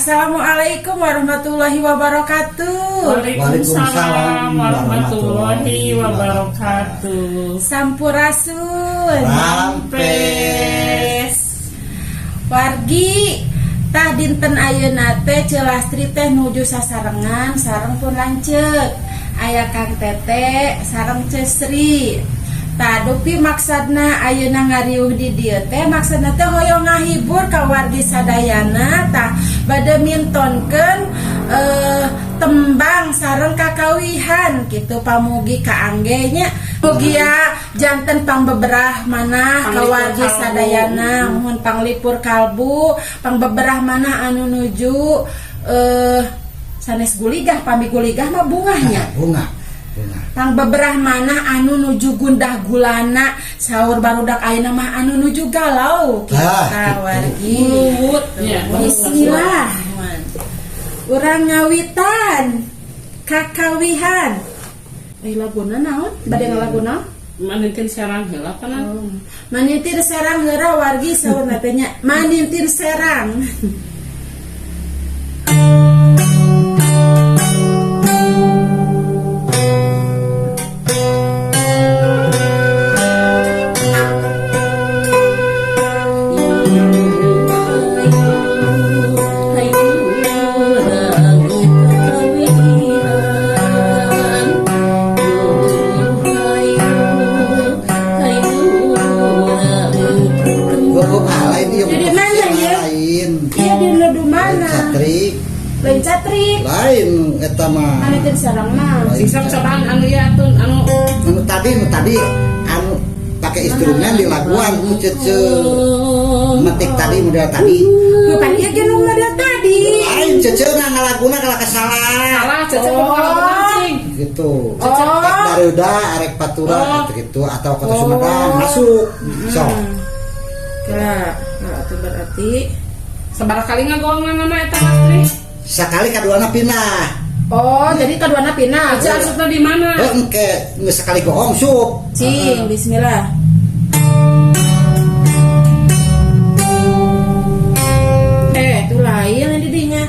Assalamualaikum warahmatullahi wabarakatuh. Waalaikumsalam warahmatullahi wabarakatuh. Sampurasun. Rampes. Wargi, tah dinten ayeuna teh Ceu Lastri teh nuju sasarengan sareng pun lanceuk. Aya Kang Tete sareng Ceu Sri. Tah, dupi maksadna ayeuna ngariuh di dieu teh, maksadna teh hoyong ngahibur ka wargi sadayana. Tah, bade mintonkeun tembang sareng kakawihan gitu, pamugi kaangge nya, mugia janten pangbeberah manah ka Panglipur wargi kalbu. sadayana. Muhun, panglipur kalbu, pangbeberah manah anu nuju sanes guligah, pami guligah mah bungahnya. Bunga bunga. Pangbeberah manah anu nuju gundah gulana, saur barudak ayeuna mah anu nuju galau kita. Ah, gitu. Wargi. Luwut ya. Bismillah, urang ngawitan kakawihan. Eh, laguna naon bade ngalaguna? Manintin serang heula kana. Oh. Manintir serang heura wargi, saur teh nya manintir serang. Oh, lain ieu. Jadi mana, ya? Lain. Iya, di nudu Lain. Mana? Catrik. Lain catrik. Lain eta mah. Manintir serang mah. Lain. Sing sok cobaan anu ya atun anu. Anu tadi anu pakai instrumen di laguan ku Cece metik tadi, model tadi. Bukan, ieu ge nu model tadi. Lain, Cece na ngalaguna kalau kesalah. Salah Cece Oh. kudu ngalaguna cing. Gitu. Oh. Rek Baruda, arek Patura, gitu gitu atau Kota Sumedang masuk sok. Kira, nah, itu berarti Sabaraha kali ngagongna nama eta Lastri? Sekali kaduana pindah. Oh, jadi kaduana pindah. Cece asupna di mana? Heuh, engke geus sekali goong sup. Cing, bismillah. Eh, itu lain di dinya.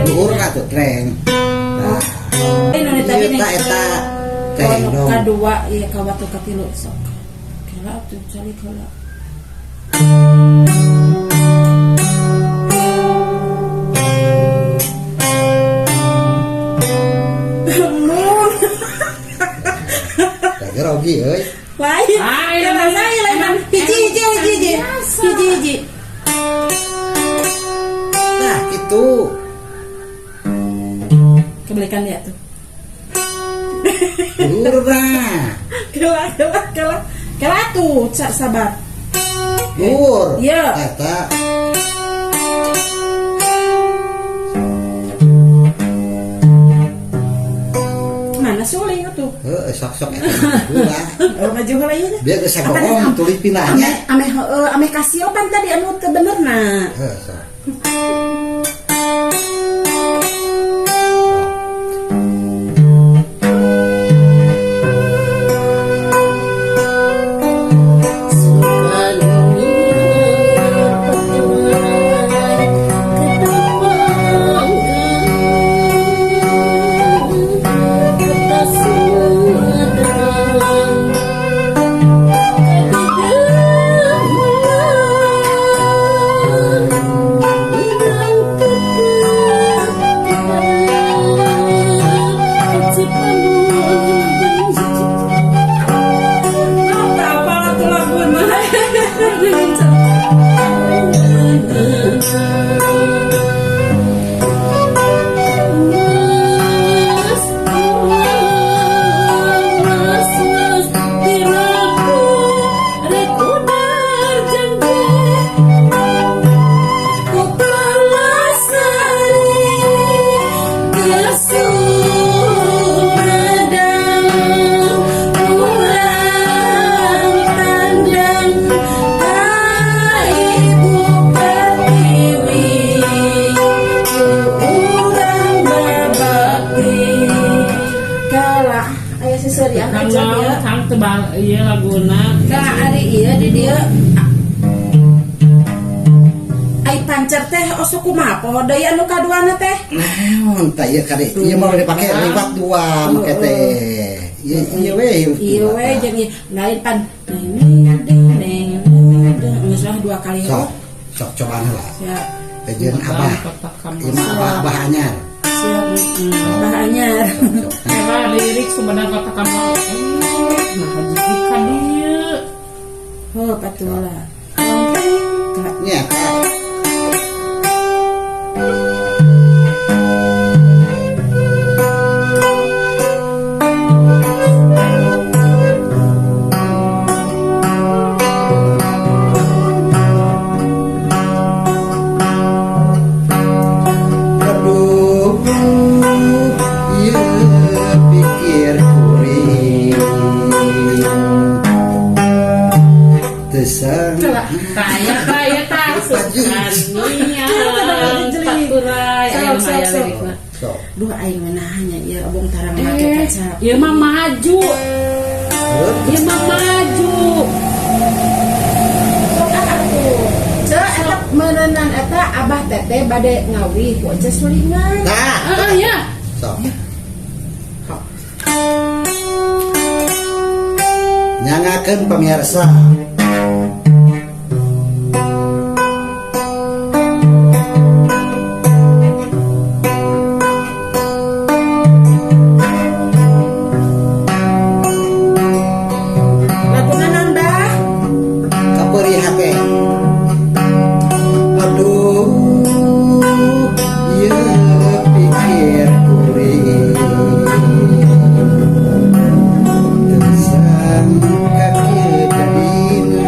Luhur ka tuh treng, nah. Eh, nu tadi nih. Eta eta teng Oh, dong. Kadua, iya, kawatu katilu sok. Kela tuh cari kela. Mun. Da grogi euy. Lain. Lain. Kela lain, lain. Hiji, hiji, hiji, hiji. Hiji, hiji. Nah, gitu. Kebalikan ya tuh. Luhur nah. Kela, kela, kela. Kela tuh, cak sabar. Luhur. Iya. Eta. Mana suling tuh? Heuh, sok sok eta mah. Oh, maju heula ieu. Biar geus goong tuluy pindahnya. Ameh, ameh heueuh, ameh kasiopan tadi anu teu benerna. Heuh, sok. Apa tuh laguna? Ibu Pertiwi, urang berbakti. Kala aya seserian Kang aja naon dia. Kang tebal ieu laguna. Nah, ari ieu di dieu. Ai. pancer teh osok kumaha poho deui anu kaduana teh. Naon tah ieu kade? Ieu mah dipake liwat dua make teh. Ieu ieu we. Iya we jeung ieu lain pan neng neng neng geus lah dua kali. Sok, sok cobaan heula. Siap. Teh jeung abah. Ieu mah abah abah anyar. Siap. Abah anyar. Sok, sok. Eta lirik Sumedang kota kamu. Nah, haji ka dieu. Oh, patula. Nya, Kak. Aduh, ieu pikir kuring. Teu sang- Taya taya tah sukania. Paturai aya Sok, sok, aya sok. lirikna. Sok. Duh aing mah nanya ieu abong tarang make Eh, kaca. ieu mah maju. Ieu mah maju. Sok ah atuh. Ceu eta meureunan eta abah teteh bade ngawih ku Ece sulingan. Tah, Heeh ya. sok. Nyangakeun pemirsa. Laguna naon bah? Kapeuri hate. Aduh, ieu pikir kuring. Teu sangka kieu jadina.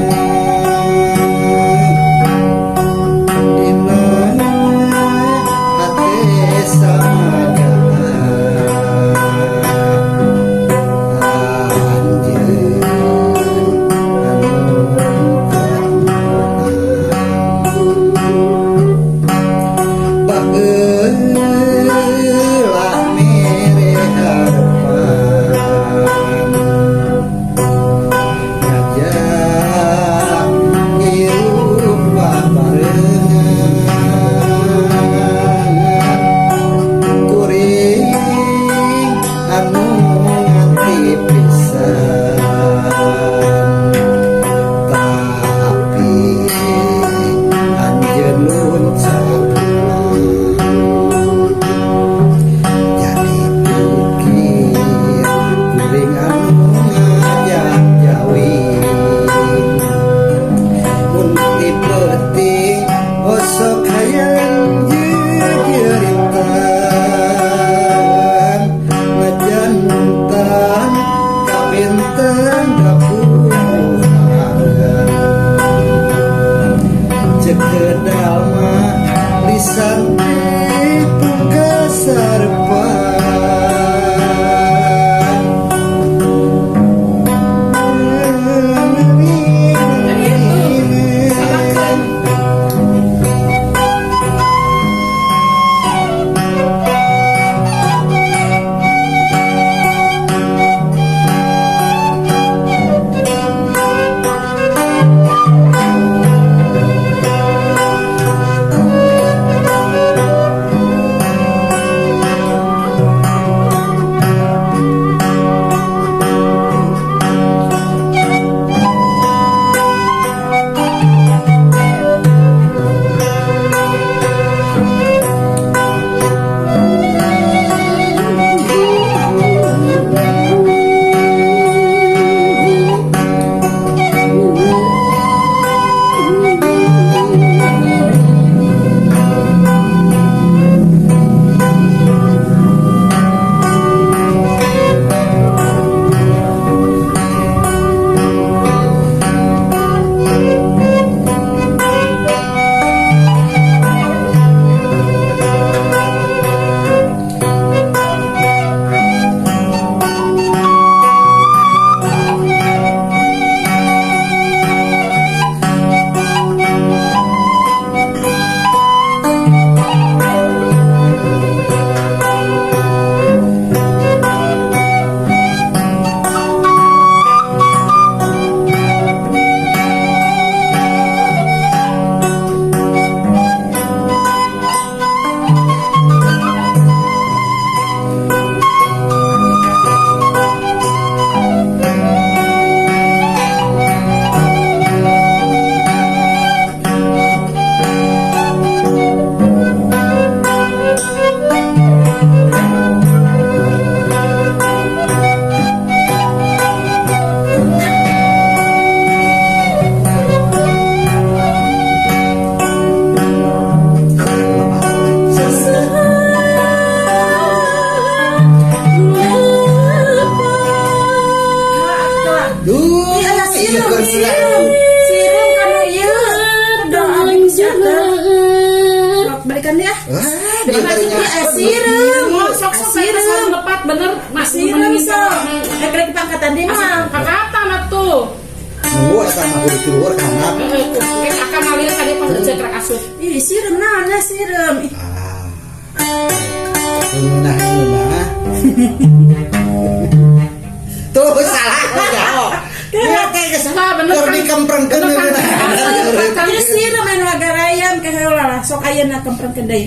Iya, tadinya. Sireum. Oh, sok sok Sireum. saya lepat bener. Mas Sireum sok. Rek pangkatan di mah. Kakatan atuh. Nunggu eta mah kudu keluar kana. Heeh, eh, akan ngalir tadi pas cek rek asup. Ih, sireum naon sireum. Ih, Ah. Ngeunah ngeunah. Tuh salah jauh. Dia teh geus Salah, bener, keur kan? dikemprengkeun Bener, kan? ngeunah. Ieu sireum anu agarayam ke heula lah. Sok ayeuna kemprengkeun deui.